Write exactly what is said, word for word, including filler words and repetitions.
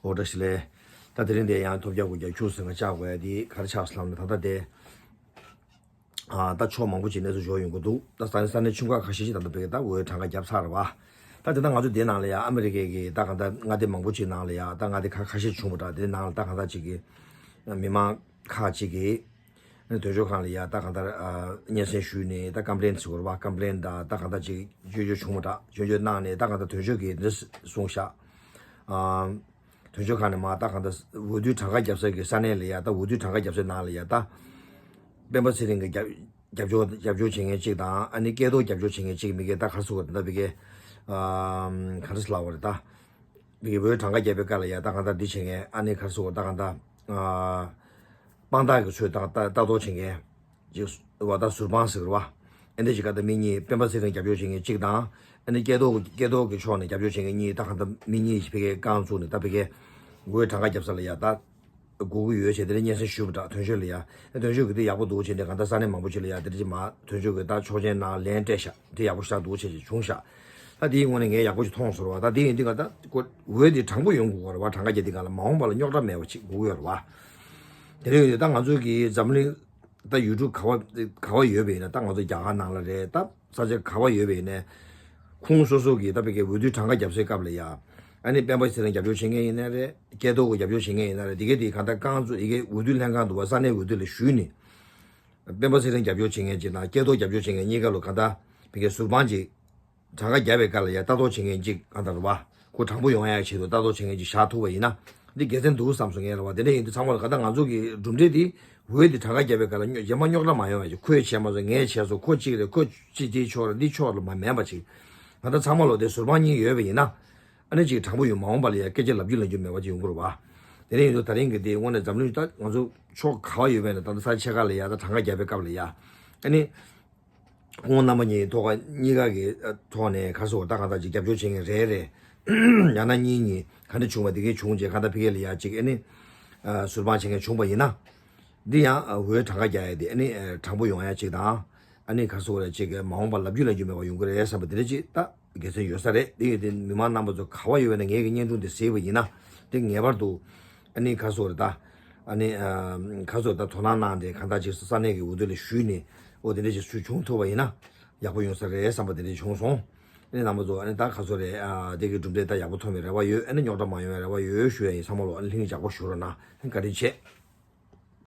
ཨོ་བཀྲ་ཤིས་བདེ་ལེགས། ད་དེ་རིང་འདི་ཡང་ཐོལ་རྒྱག་སྒུག་རྒྱག་ཁྱུག་ཟེར་ང་བཅར་དགོས་ཡ་འདི་ག་རེ་ཆགས་སོང་ལབ་ན། ད་ལྟ་དེ་ཨ་ད་ཕྱོགས་མང་པོ་ཅིག་གནས་ཚུལ་འབྱོར་ཡོང་གི་འདུག་ད་ས་ས་གནས་ཆུང་ཁག་ཁ་ཤས་ཅིག་ད་ལྟ་བོད་ཀྱི་ད་བོད་གྲངས་ཀ་བརྒྱབ་ཚར་བ། ད་དེ་ད་ང་ཚོ་འདི་ནང་ལ་ཡ་ཨ་མི་རི་ཀའི་གི་ད་གང་ལྟར་མངའ་སྡེ་མང་པོ་ཅིག་ནང་ལ་ཡ་ད་མངའ་སྡེ་ཁག་ཁ་ཤས་བྱུང་བ་འདྲ། དེ་ནང་ལ་ད་གང་ལྟར་ཅིག་གི་མི་མང་ཁག་ཅིག་གི་དོན་གཅོད་ཁང་ལ་ཡ་ད་གང་ལྟར་ཨ་སྙན་སེང་ཞུས་ནས་ད་ཀམ་པི་ལེན་ཟེར་དགོས་རེད་བ། ཀམ་པི་ལེན་ད་ད་གང་ལྟར་ཅིག་སྐྱོན་བརྗོད་བྱུང་བ་འདྲ། སྐྱོན་བརྗོད་གནང་ནས་ད་གང་ལྟར་དོན་གཅོད་ཀྱིས་འདི་གསུངས་ཤག་ཨ་དོན་གཅོད་ཁང་ནས་མ་ད་གང་ལྟར་འོས་བསྡུ་གྲངས་ཀ་བརྒྱབ་ས་གི་ས་གནས་ལ་ཡ་ད་འོས་བསྡུ་གྲངས་ཀ་བརྒྱབ་སའི་ནང་ལ་ཡ་ད་སྤེན་པ་ཚེ་རིང་གི་རྒྱབ་རྒྱབ་སྐྱོར་རྒྱབ་སྐྱོར་བྱེད་མཁན་གཅིག་དང་། ཨ་ནི་སྐལ་རྡོར་རྒྱབ་སྐྱོར་བྱེད་མཁན་གཅིག་མི་གིས་ད་ག་རེ་ཟེར་དགོས་རེད། ད་ཕ་གི་ཨ་ག་རེ་ཟེར་ལབ་དགོས་རེད། ད་ཕ་གི་བོད་གྲངས་ཀ་བརྒྱབ་པའི་སྐབས་ལ་ཡ་ད་གང་ལྟར་འདི་བྱེད་མཁན། ཨ་ནི་ག་རེ་ཟེར་དགོས་རེད། ད་གང་ལྟར་ཨ་དཔང་རྟགས་ཀྱི་ཚུལ་ད་ད་ལྟ་རྟོག་བྱེད་མཁན་ཅིག་བ། ད་ཟུར་དཔང་ཟེར་བ། ཨ་འདི་ཅིག་ག་ད་མི་གཉིས། སྤེན་པ་ཚེ་རིང་རྒྱབ་སྐྱོར་བྱེད་མཁན་གཅིག་དང་། ཨ་ནི་སྐལ་རྡོར་སྐལ་རྡོར་གྱི་ཕྱོགས་ནས་རྒྱབ་སྐྱོར་བྱེད་མཁན་གཉིས། ད་གང་ལྟར་མི་གཉིས་ཕ་གིའི་རྐང་བཙུགས་ནས་ད་ཕ་གིའི་འོས་གྲངས་ཀ་བརྒྱབ་ས་ལ་ཡ་ད་དགོས་ཀྱི་ཡོད་བྱས་དེ་ལ་སྙན་སེང་ཞུས་པ་འདྲ། དོན་གཅོད་ལ་ཡ་དོན་གཅོད་ཀྱིས་དེ་ཡག་པོ་འདུག་བྱས་ནས་གང་ལྟར་ས་གནས་མང་པོ་ཅིག་ལ་ཡ་དེ་འདྲ་ཅིག་མ་དོན་གཅོད་ཀྱིས་ད་ཆོག་མཆན་གནང་། ལན་སྤྲད་ཤག་དེ་ཡག་པོ་ཞེ་དྲག་འདུག་བྱས་ཅིག་བྱུང་ཤག་ད་དེའི་ངོས་ནས་ངས་ཡག་པོ་ཞིག་མཐོང་སོང་བ། ད་དེ་ཡིན་དུས་ག་ད་ཀོ་འོས་དེ་དྲང་པོ་ཡོང་དགོས་པ་རེད་བ། གྲངས་ཀ་རྒྱག་དུས་ག་ལ་མ་འོངས་པ་ལ་རྙོག་དྲ་མེད་པ་ཅིག་དགོས་ཀྱི་ཡོད་རེད་བ། དེ་འདྲ་ཡོད་དུས་ད་ང་ཚོའི་གི་འཛམ་གླིང་ད་ཡུལ་གྲུ་ག་བ་ག་བ་ཡོད་པ་ཡིན་ན། ད་ང་ཚོ་རྒྱ་གར་ནང་ལ་རེད། ད་ས་ཆ་ག་བ་ཡོད་པ་ཡིན་ནའི་ཁོང་སོ་སོ་གི་ད་ཕ་གི་འོས་བསྡུ་གྲངས་ཀ་བརྒྱབ་སའི་སྐབས་ལ་ཡ། ཨ་ནི་སྤེན་པ་ཚེ་རིང་རྒྱབ་སྐྱོར་བྱེད་མཁན་ཡིན་ན་རེད། སྐལ་རྡོར་གྱིས་རྒྱབ་སྐྱོར་བྱེད་མཁན་ཡིན་ན་རེད། དེ་གའི་དེ་གང་ལྟར་རྐང་བཙུགས་ཡི་གེ་འོས་བསྡུ་ལྷན་ཁང་དུ་བ་ས་གནས་འོས་བསྡུ་ལ་ཞུས་ནས། སྤེན་པ་ཚེ་རིང་རྒྱབ་སྐྱོར་བྱེད་མཁན་གཅིག་དང་སྐལ་རྡོར་རྒྱབ་སྐྱོར་བྱེད་མཁན་གཉིས་ཀ་ལ་གང་ལྟར་ཕ་གི་ཟུར་དཔང་ཅིག་གྲངས་ཀ་བརྒྱབ་པའི་སྐབས་ལ་ཡ་ལྟ་རྟོག་བྱེད་མཁན་གཅིག་གང་ལྟར་རེད་བ། ཁོ་དྲང་པོ་ཡོང་ཡག་ཆེད་དུ་ལྟ་རྟོག་བྱེད་མཁན་གཅིག་བཞག་ཐུབ་པ་ཡིན་ན་འདི་དགེ་མཚན་འདུག་བསམ་སོང་ངས་རེད་བ། དེ་འདྲ་ཡིན་དུས་ཚང་མ་ལ་གང་ལྟར་ང་ཚོ་གི་གྲུབ་འབྲས་འདི་འོས་འདི་གྲངས་ཀ་བརྒྱབ་པའི་སྐབས་ལ་རྗེས་མ་རྙོག་དྲ་མ་ཡོང་བ་ཅིག་ཁོས་བྱས་མ་སོང་ངས་བྱས་སོང་། ཁོ་གཅིག་རེད། ཁོ་གཅིག་དེའི་ཕྱོགས་རེད། འདི་ཕྱོགས་ལ་མ་མེད་པ་ཅིག་གང་ལྟར་ཚང་མ་ལོ་དེ་ཟུར་དཔང་གཉིས་ཡོད་པ་ཡིན་ན། ཨ་ནི་ཅིག་དྲང་པོ་ཡོད། མ་འོངས་པ་ལ་ཡ་སྐད་ཆ་ལབ་རྒྱུ་ལབ་རྒྱུ་མེད་པ་ཅིག་ཡོང་གི་རེད་བ། དེ་ནས་ཡིན་དུས་ད་རིང་གི་དེ་དངོས་གནས་འཛམ་གླིང་ད་ང་ཚོ་ཕྱོགས་ག་བ་ཡོད་པ་ཡིན་ན། ད་ལྟ་ས་ཆ་ཁག་ལ་ཡ་ད་གྲངས་ཀ་བརྒྱབ་པའི་སྐབས་ལ་ཡ། ཨ་ནི། ཁོང་རྣམ་པ་གཉིས་ཐོག་ཁ་གཉིས་ཀ་གི་ཐོག་ནས་ག་རེ་ཟེར་དགོས་རེད། ད་གང་ལྟར་ཅིག་རྒྱབ་སྐྱོར་བྱེད་མཁན་རེ་རེ་ཡང་ན་གཉིས་གཉིས་ག་འདྲ་བྱུང་བ་དེ་གས་བྱུང་རྗེས་གང་ལྟར་ཕ་གི་ལ་ཡ་ཅིག་ཨ་ནི་ཟུར་དཔང་བྱེད་མཁན་བྱུང་བ་ཡིན་ན། འདི་ཡང་འོས་གྲངས་ཀ་རྒྱག་ཡ་དེ་ཨ་ནི་དྲང་པོ་ཡོང་ཡ་ཅིག་དང་། ཨ་ནི་ག་རེ་ཟེར་དགོས་རེད། ཅིག་མ་འོངས་པ་ལབ་རྒྱུ་ལབ་རྒྱུ་མེད་པ་ཡོང་གི་རེད་བསམ་པ་དེ་འདྲ་ཅིག་ད་དགེ་མཚན་ཡོད་ས་རེད། དེ་ཡིན་དུས་མི་མང་རྣམ་པ་ཚོ་ག་བ་ཡོད་པ་ན་ངེད་ཀྱི་བརྙན་ཐུང་དེ་གཟིགས་པ་ཡིན་ན་དེ་ངེས་པར་དུ་ཨ་ནི་ག་རེ་ཟེར་དགོས་རེད། ད་ཨ་ནི་ག་རེ་ཟེར་དགོས་རེད། ད་དོ་སྣང་གནང་སྟེ་གང་ལྟར་ཅིག་ས་གནས་ཀྱི་འོས་བསྡུ་ལ་ཞུས་ནས། ཨོ་དེ་འདྲ་ཞིག་སུས་བྱུང་ཐུབ་པ་ཡིན་ན་ཡག་པོ་ཡོང་ས་རེད་བསམ་པ་དེ་འདྲ་བྱུང་སོང་། ཨ་ནི་རྣམ་པ་ཚོ་ཨ་ནི་ད་ག་ཚོད་རེད། ཨ་དེ་གི་གྲུབ་འབྲས་ད་ཡག་པོ་ཐོན་པའི་རེ་བ་ཡོད། ཨ་ནི་རྙོག་དྲ་མ་ཡོང་བའི་རེ་བ་ཡོད་ཞུ་ཡ་ཡིན། ཚང་མ་ལོ་ཨ་ནི་ལྷིང་འཇགས་པོ་བཞུགས་རོགས་གནང་། བཀའ་དྲིན་ཆེ།